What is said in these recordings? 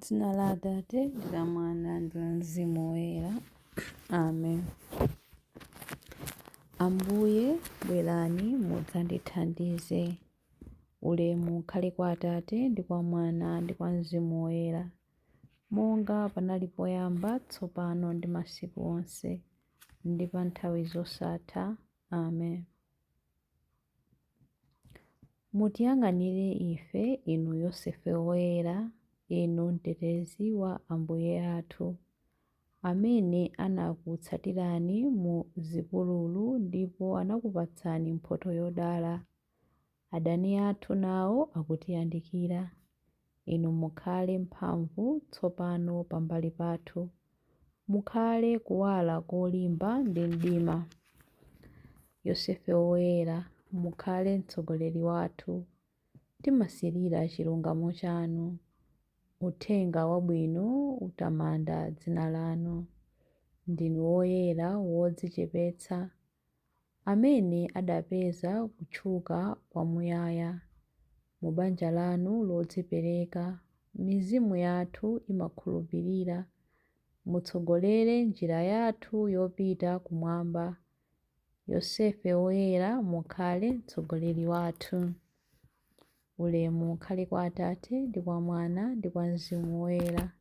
M'dzina la Atate ndi la Mwana ndi la Mzimu Woyera. Amen. Ambuye, bwerani mudzandithandize. Ulemu ukhale kwa Atate ndi kwa Mwana ndi kwa Mzimu Woyera, monga panali poyamba, tsopano ndi masiku onse, ndi pa nthawi zosatha. Amen. Mutiyang'anire ife, inu Yosefe Woyera, inu mtetezi wa Ambuye athu, amene anakutsatirani mu zipululu ndipo anakupatsani mphotho yodala. Adani athu nawo akutiyandikira. Inu mukhale mphamvu tsopano pambali pathu. Mukhale kuwala kolimba ndi mdima. Yosefe Woyera, mukhale mtsogoleri wathu. Timasirira chilungamo chanu. Uthenga Wabwino utamanda dzina lanu. Ndinu woyera wodzichepetsa, amene adapeza kutchuka kwamuyaya. Mu banja lanu lodzipereka, mizimu yathu imakhulupirira. Mutsogolere njira yathu yopita kumwamba. Yosefe Woyera, mukhale mtsogoleri wathu. Ulemu ukhale kwa Atate ndi kwa Mwana ndi kwa Mzimu Woyera,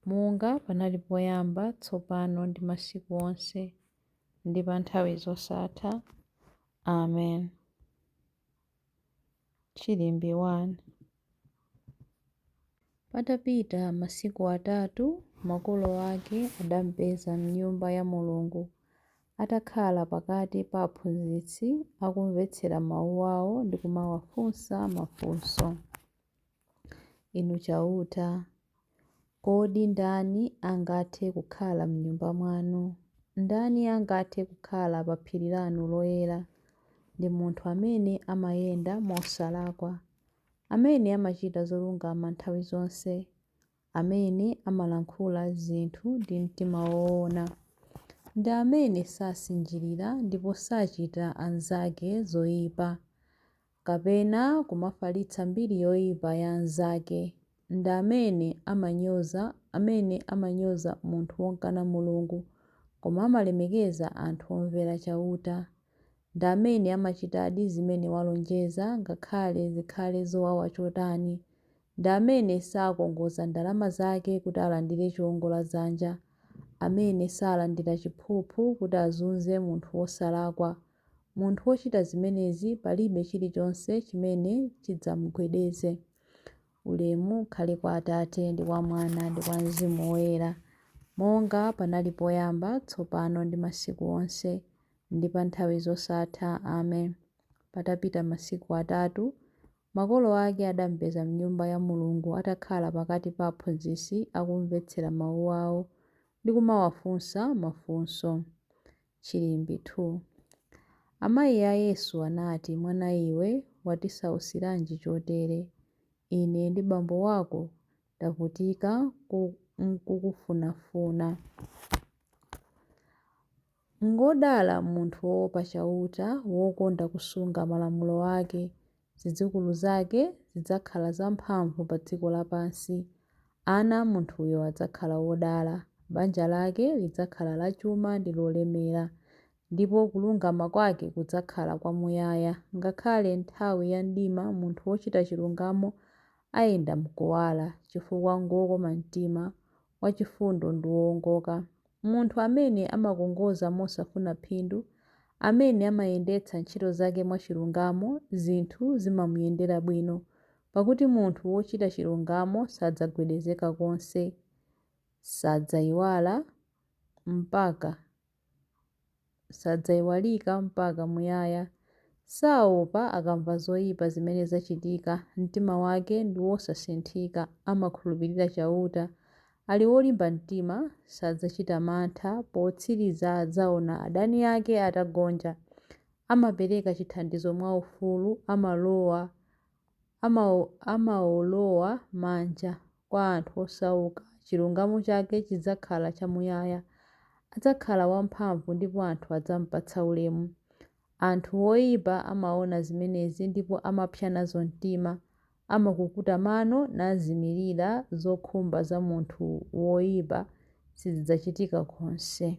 monga panali poyamba, tsopano ndi masiku onse, ndi pa nthawi zosatha. Amen. Chilimbi 1. Patapita masiku atatu, makolo ake adampeza m'Nyumba ya Mulungu, atakhala pakati pa aphunzitsi, akumvetsera mau ao ndi kumawafunsa mafunso. Inu Chauta, kodi ndani angathe kukhala m'nyumba mwanu? Ndani angathe kukhala pa phiri lanu loyera? Ndi munthu amene amayenda mosalakwa, amene amachita zolungama nthawi zonse, amene amalankhula zinthu ndi mtima woona. Ndi amene sasinjirira ndipo sachita anzake zoipa, kapena kumafalitsa mbiri yoipa ya anzake. Ndi amene amanyoza munthu wokana Mulungu, koma amalemekeza anthu omvera Chauta. Ndi amene amachitadi zimene walonjeza, ngakhale zikhale zowawa chotani. Ndi amene sakongoza ndalama zake kuti alandire chiwongoladzanja, amene salandira chiphuphu kuti azunze munthu wosalakwa. Munthu wochita zimenezi palibe chilichonse chimene chidzamgwedeze. Ulemu ukhale kwa Atate ndi kwa Mwana ndi kwa Mzimu Woyera, monga panali poyamba, tsopano ndi masiku onse, ndi pa nthawi zosatha. Amen. Patapita masiku atatu, makolo ake adampeza m'Nyumba ya Mulungu atakhala pakati pa aphunzitsi akumvetsera mau ao ndi kumawafunsa mafunso. Chilimbi 2. Amayi a Yesu anati, Mwana iwe, watisautsiranji chotere? Ine ndi bambo wako tavutika nkukufunafuna. Ngwodala munthu woopa Chauta, wokonda kusunga malamulo ake. Zidzukulu zake zidzakhala zamphamvu pa dziko lapansi. Ana a munthuyo adzakhala odala. Banja lake lidzakhala lachuma ndi lolemera, ndipo kulungama kwake kudzakhala kwamuyaya. Ngakhale nthawi ya mdima munthu wochita chilungamo ayenda m'kuwala, chifukwa ngwokoma mtima, wachifundo ndi woongoka. Munthu amene amakongoza mosafuna phindu, amene amayendetsa ntchito zake mwachilungamo, zinthu zimamuyendera bwino. Pakuti munthu wochita chilungamo sadzagwedezeka konse, sadzaiwalika mpaka muyaya. Saopa akamva zoipa zimene zachitika, mtima wake ndi wosasinthika, amakhulupirira Chauta. Ali wolimba mtima, sadzachita mantha, potsiriza adzaona adani ake atagonja. Amapereka chithandizo mwaufulu, amaolowa manja kwa anthu osauka, chilungamo chake chidzakhala chamuyaya. Adzakhala wamphamvu ndipo anthu adzamupatsa ulemu. Anthu oipa amaona zimenezi ndipo amapsa nazo mtima. Amakukuta mano nazimirira, zokhumba za munthu woipa sizidzachitika konse.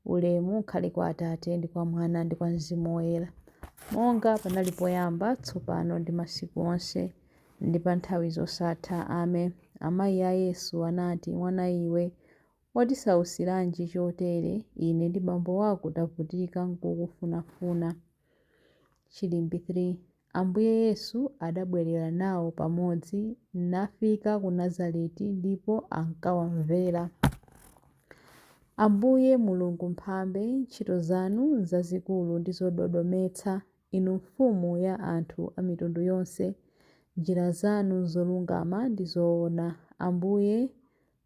Ulemu ukhale kwa Atate, ndi kwa Mwana, ndi kwa Mzimu Woyera, monga panali poyamba, tsopano, ndi masiku onse, ndi pa nthawi zosatha. Amen. Amayi a Yesu anati, Mwana iwe, watisautsiranji chotere? Ine ndi bambo wako tavutika nkukufunafuna. Chilimbi 3. Ambuye Yesu adabwerera nawo pamodzi, nafika ku Nazareti, ndipo ankawamvera. Ambuye Mulungu Mphambe, ntchito zanu nzazikulu ndi zododometsa, Inu Mfumu ya anthu a mitundu yonse, njira zanu nzolungama ndi zoona. Ambuye,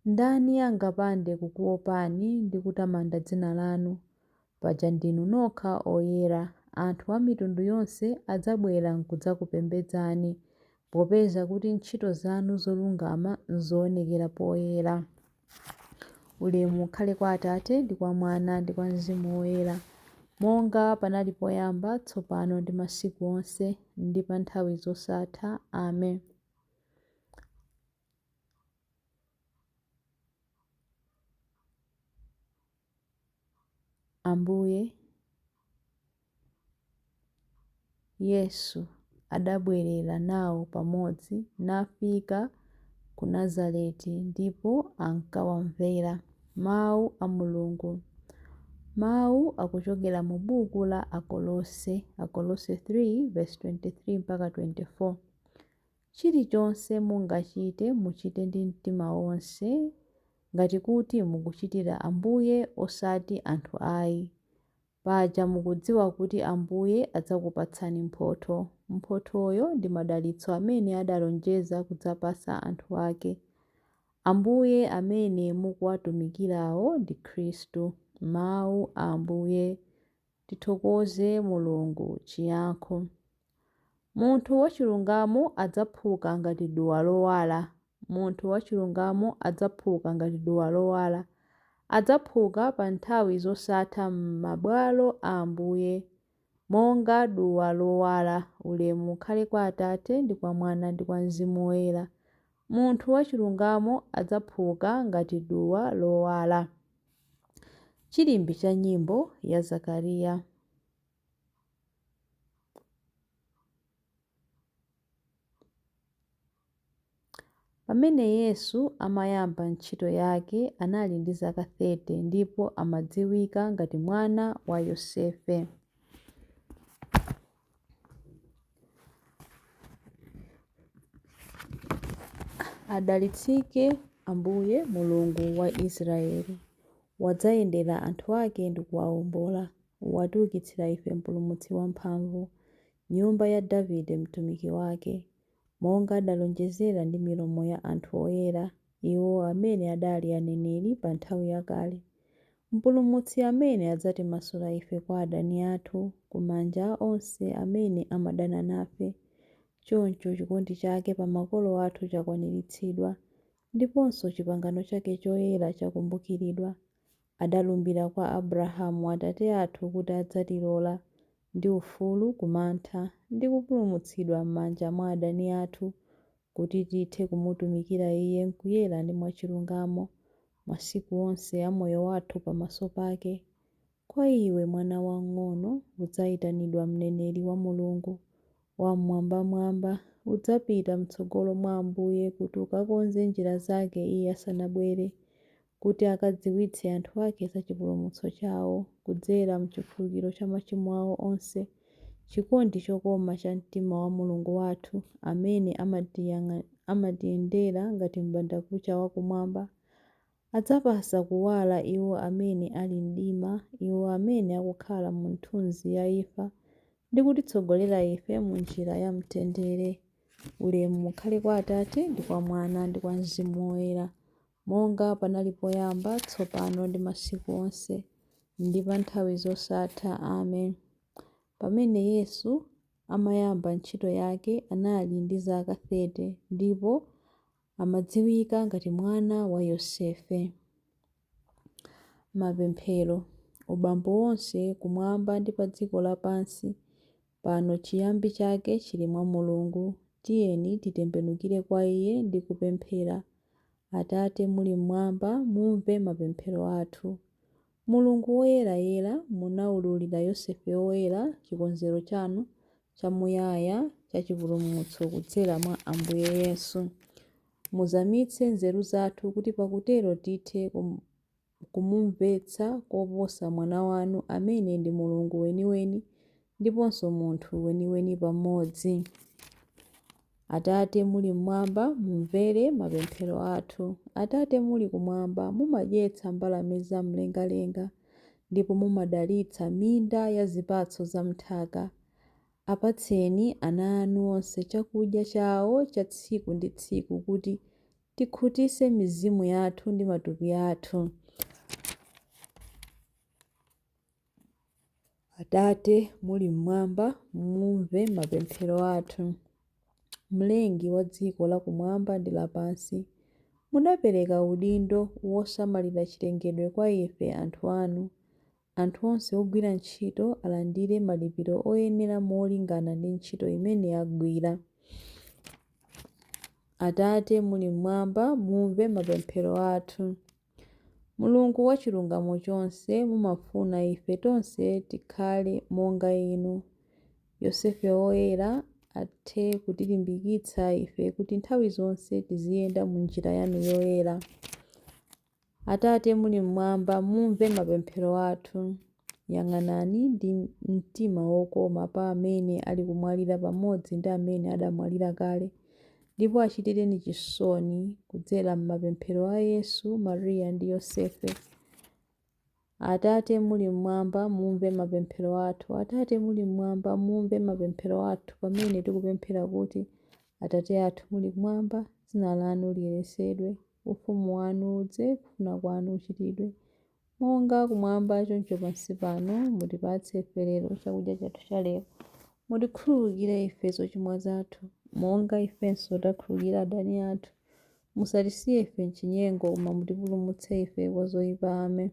ndani angapande kukuopani ndi kutamanda dzina lanu? Paja ndinu nokha oyera. Anthu a mitundu yonse adzabwera nkudzakupembedzani, popeza kuti ntchito zanu zolungama nzoonekera poyera. Ulemu ukhale kwa Atate, ndi kwa Mwana, ndi kwa Mzimu Woyera, monga panali poyamba, tsopano, ndi masiku onse, ndi pa nthawi zosatha. Amen. Ambuye Yesu adabwerera nawo pamodzi, nafika ku Nazareti, ndipo ankawamvera. Mawu a Mulungu. Mawu akuchokera mu buku la Akolose, Akolose 3:23-24. Chilichonse mungachite, muchite ndi mtima wonse, ngati kuti mukuchitira Ambuye osati anthu ayi. Paja mukudziwa kuti Ambuye adzakupatsani mphotho. Mphothoyo ndi madalitso amene adalonjeza kudzapatsa anthu ake. Ambuye amene mukuwatumikirawo ndi Khristu. Mawu a Ambuye. Tithokoze Mulungu. Chiyankho. Munthu wachilungamo adzaphuka ngati duwa lowala. Munthu wachilungamo adzaphuka ngati duwa lowala. Adzaphuka pa nthawi zosatha m'mabwalo a Ambuye, monga duwa lowala. Ulemu ukhale kwa Atate, ndi kwa Mwana, ndi kwa Mzimu Woyera. Munthu wachilungamo adzaphuka ngati duwa lowala. Chilimbi cha nyimbo ya Zakariya. Pamene Yesu amayamba ntchito yake anali ndi zaka 30 ndipo amadziwika ngati mwana wa Yosefe. Adalitsike Ambuye Mulungu wa Israeli, wadzayendera anthu ake ndi kuwaombola. Watiukitsira ife Mpulumutsi wamphamvu, m'nyumba ya Davide mtumiki wake, monga adalonjezera ndi milomo ya anthu oyera, iwo amene adali aneneri pa nthawi yakale. Mpulumutsi amene adzatimasula ife kwa adani athu, ku manja a onse amene amadana nafe. Choncho chikondi chake pa makolo athu chakwaniritsidwa, ndiponso chipangano chake choyera chakumbukiridwa. Adalumbira kwa Abrahamu atate athu kuti adzatilola ndi ufulu ku mantha, ndi kupulumutsidwa m'manja mwa adani athu, kuti tithe kumutumikira Iye m'kuyera ndi mwachilungamo, masiku onse a moyo wathu pamaso pake. Kwa iwe, mwana wamng'ono, udzaitanidwa mneneri wa Mulungu Wam'mwambamwamba. Udzapita m'tsogolo mwa Ambuye kuti ukakonze njira zake Iye asanabwere, kuti akadziwitse anthu ake za chipulumutso chawo, kudzera m'chikhululukiro cha machimo awo onse, chikondi chokoma cha mtima wa Mulungu wathu, amene amatiyendera ngati m'bandakucha wa kumwamba, adzapatsa kuwala iwo amene ali m'mdima, iwo amene akukhala mu nthunzi ya imfa, ndi kutitsogolera ife mu njira ya mtendere. Ulemu ukhale kwa Atate, ndi kwa Mwana, ndi kwa Mzimu Woyera, monga panali poyamba, tsopano, ndi masiku onse, ndi pa nthawi zosatha. Amen. Pamene Yesu amayamba ntchito yake anali ndi zaka 30 ndipo amadziwika ngati mwana wa Yosefe. Mapemphero. Ubambo wonse kumwamba ndi padziko lapansi pano chiyambi chake chili mwa Mulungu. Tiyeni titembenukire kwa Iye ndi kupemphera. Atate muli m'mwamba, mumve mapemphero athu. Mulungu Woyerayera, munaululira Yosefe Woyera chikonzero chanu chamuyaya cha chipulumutso kudzera mwa Ambuye Yesu. Muzamitse nzeru zathu kuti pakutero tithe kumumvetsa koposa Mwana wanu amene ndi Mulungu weniweni ndiponso munthu weniweni pamodzi. Atate muli m'mwamba, mumvere mapemphero athu. Atate muli kumwamba, mumadyetsa mbalame za m'mlengalenga ndipo mumadalitsa minda ya zipatso za m'nthaka. Apatseni ana anu onse chakudya chawo cha tsiku ndi tsiku kuti tikhutitse mizimu yathu ndi matupi athu. Atate muli m'mwamba, mumve mapemphero athu. Mlengi wa dziko la kumwamba ndi lapansi, mudapereka udindo wosamalira chilengedwe kwa ife anthu anu. Anthu onse ogwira ntchito alandire malipiro oyenera molingana ndi ntchito imene agwira. Atate muli m'mwamba, mumve mapemphero athu. Mulungu wa chilungamo chonse, mumafuna ife tonse tikhale monga inu. Yosefe Woyera athe kutilimbikitsa ife kuti nthawi zonse tiziyenda mu njira yanu yoyera. Atate muli m'mwamba, mumve mapemphero athu. Yang'anani ndi mtima wokoma pa amene ali kumwalira pamodzi ndi amene adamwalira kale, ndipo achitireni chisoni kudzera m'mapemphero a Yesu, Mariya ndi Yosefe. Atate muli m'mwamba, mumve mapemphero athu. Atate muli m'mwamba, mumve mapemphero athu pamene tikupemphera kuti, Atate athu muli kumwamba, dzina lanu liyeretsedwe, ufumu wanu udze, kufuna kwanu kuchitidwe, monga kumwamba choncho pansi pano. Mutipatse ife lero chakudya chathu cha lero. Mutikhululukire ife zochimwa zathu, monga ifenso takhululukira adani athu. Musatisiye ife m'chinyengo, koma mutipulumutse ife kwa zoyipa. Amen.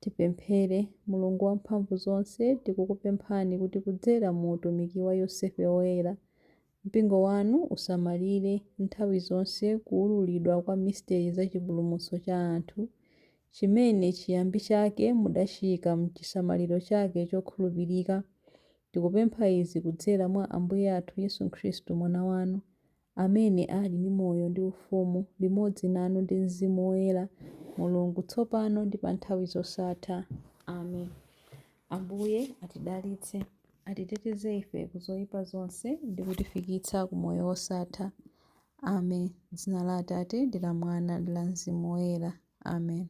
Tipemphere. Mulungu wamphamvu zonse, tikukupemphani kuti kudzera mu utumiki wa Yosefe Woyera, Mpingo wanu usamalire nthawi zonse kuululidwa kwa misteri za chipulumutso cha anthu, chimene chiyambi chake mudachiika m'chisamaliro chake chokhulupirika. Tikupempha izi kudzera mwa Ambuye athu Yesu Khristu, Mwana wanu, amene ali ndi moyo ndi ufumu, limodzi nanu ndi Mzimu Woyera, Mulungu, tsopano ndi pa nthawi zosatha. Amen. Ambuye atidalitse, atiteteze ife ku zoyipa zonse, ndi kutifikitsa ku moyo wosatha. Amen. Dzina la Atate, ndi la Mwana, ndi la Mzimu Woyera. Amen.